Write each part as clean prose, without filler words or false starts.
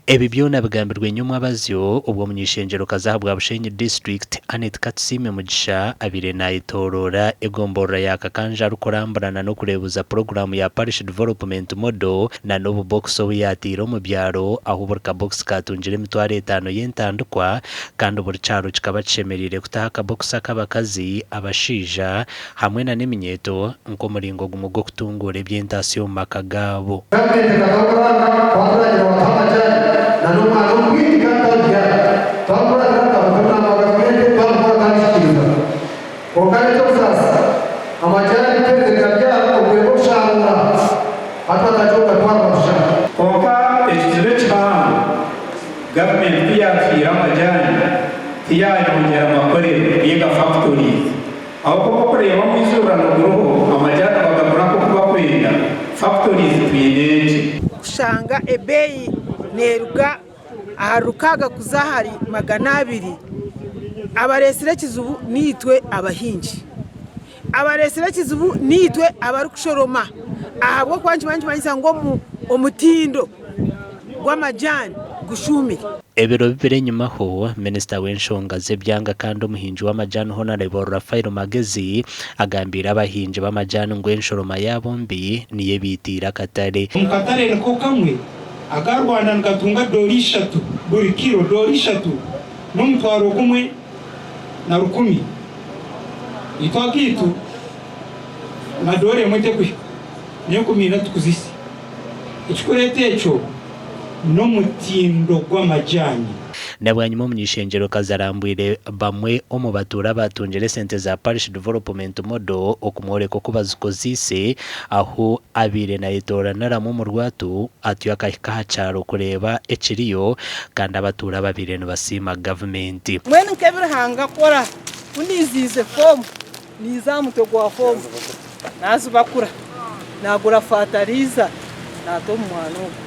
Ebi byona bigambirwe nyomwabazyo obwo omuny'eishengyero-kazi ahabwa Bushenyi District, Annet Katusiime Mugisha abaire nayetoroora egomborora ya Kakanja arikurambura na n'okureebuza puroguraamu ya Parish Development Model na n'obubokisi obu yaateire omu byaro ahu buri kabokisi kaatungire emitwaro etaano y'entandikwa kandi buri kyaro kikaba kishemereire kutaho akabokisi ak'abakazi, abashaija hamwe na n'eminyeeto nk'omuringo gumwe gw'okutunguura eby'entaasya omu maka gaabo. Gavumenti ekatangurana twaturagira batuhe amajani na n'omwana omwingi kandi twagihayo. Twamukuratira tukamuta omu nama wa gavumenti twamukora twagihikiriza. Kwonka n'eky'obusaasi amajani tweze gabyara obwire bw'okusharuura hati batandikire kugatwara busha. Kwonka ekizibu ekihango gavumenti ku yatuhaire amajani tiyayongyera makorero ninga factories. Ahabw'okuba okureeba omwijurano guriho, amajani bagagura nk'oku bakwenda, factories twine nkye. Kushanga ebeeyi neeruga ahari rukaaga kuza ahari 200, abareetsire ekizibu niitwe abahingi. Abareetsire ekizibu niitwe abarikushoroma ahabw'okuba nikiba nikimanyisa ngu omutindo gw'amajaani gushuumire. Ebiro bibiri enyimaho, Minisita w'enshonga z'ebyanga kandi omuhingi w'amajaani Honarebo Raphael Magezi agambiire abahingi b'amajaani ngu enshoroma yaabo mbi niyo ebaitiire akatare. Omu katare niko kamwe, aga Rwanda nigatunga doora ishatu buri kiro, doora ishatu n'omutwaro gumwe na rukumi. Itwe agaitu na doora emwe tekuhika n'enkumi ina tukuzihitsya. Ekikureeta ekyo n'omutindo gw'amajaani. Na bwanyima omuny'eishengyero-kazi arambwire bamwe omu batuura abaatungire esente za Parish Development Model okumworeka oku bazikozeise ahu abaire nayetooraniramu omu rwatu atyo akahika aha kyaro kureeba ekiriyo kandi abatuura babaire nibasiima gavumenti. Mbwenu nk'ebi Ruhanga akora, ku naiziize foomu, naiza aha mutwe gwa foomu, naazibakura, naagura faatariiza, naata omu mwana ogwo.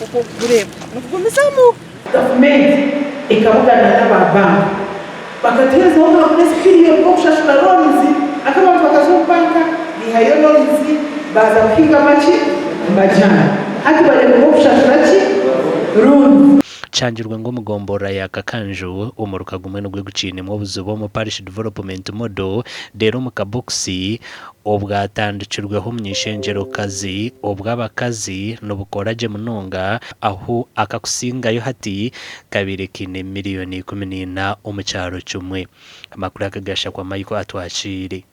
Nikwo orikugureeba nigugumizamu. Gavumenti ekabugana n'aba banka bakatuheerezaho ka grace period k'okushashura loans aka abantu bakaza omu banka baihayo loans baaza kuhinga amaki? Amajani. Hati baremirwe okushashura ki? Loans. Kihangirwe ngu omu gomborora ya Kakanju, omuruka gumwe nigwo gukiinemu obuzibu omu Parish Development Model reero omu kabokisi obwatandikirweho omuny'eishengyero-kazi obw'abakazi nibukora gye munonga ahu akakusingayo hati kabaire kaine miriyoni 14 omu kyaro kimwe. Amakuru aga gashakwa Michael Atwakiire.